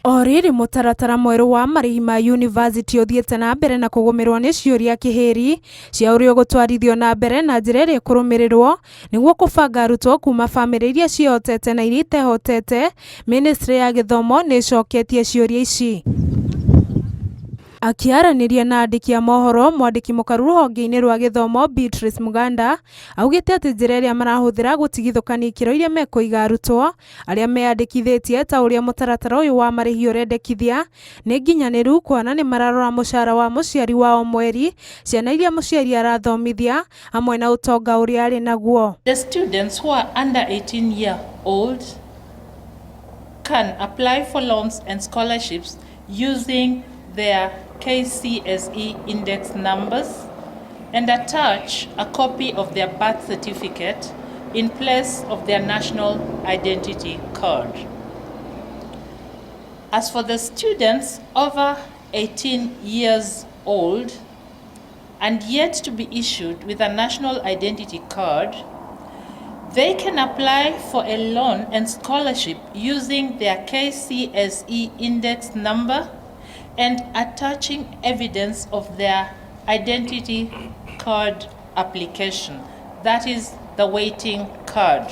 O rĩrĩ mũtaratara mwerũ wa marĩhi ma yunivasĩtĩ ũthiĩte na mbere na kũgũmĩrwo nĩ ciũria kĩhĩri cia ũrĩa ũgũtwarithio na mbere na njĩra ĩrĩa ĩkũrũmĩrĩrwo nĩguo kũbanga arutwo kuma bamĩrĩ iria ciĩhotete na iria itehotete, Ministry ya gĩthomo nĩ ĩcoketie ciũria ici. Akĩaranĩria na andĩki a mohoro, mwandĩki mũkaru rũhonge-inĩ rwa gĩthomo Beatrice Muganda augĩte atĩ njĩra ĩrĩa marahũthĩra gũtigithũkania ikĩro iria mekũiga arutwo arĩa meyandĩkithĩtie ta ũrĩa mũtaratara ũyũ wa marĩhi ũrendekithia nĩ nginyanĩru kuona nĩ mararora mũcara wa mũciari wa o mweri, ciana iria mũciari arathomithia hamwe na ũtonga ũrĩa arĩ naguo. The students who are under 18 year old can apply for loans and scholarships using their KCSE index numbers and attach a copy of their birth certificate in place of their national identity card. As for the students over 18 years old and yet to be issued with a national identity card, they can apply for a loan and scholarship using their KCSE index number and attaching evidence of their identity card application. That is the waiting card.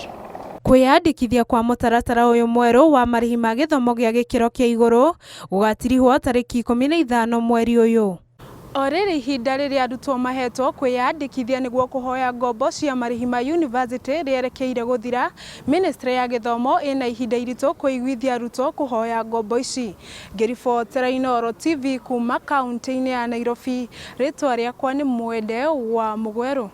Kwĩyandĩkithia kwa mũtaratara ũyũ mwerũ wa marĩhi ma gĩthomo gĩa gĩkĩro kĩa igũrũ gũgatirihwo tarĩki 15 mweri ũyũ. O rĩrĩ ihinda rĩrĩa arutwo mahetwo kwĩyandĩkithia nĩguo kũhoya ngombo cia marĩhi ma yunivasĩtĩ rĩerekeire gũthira, Ministry ya gĩthomo ĩna ihinda iritũ kũiguithia arutwo kũhoya ngombo ici. Ngĩribotera Inooro TV kuma kaunti-inĩ ya Nairobi, rĩtwa rĩakwa nĩ Mwende wa Mũgwerũ.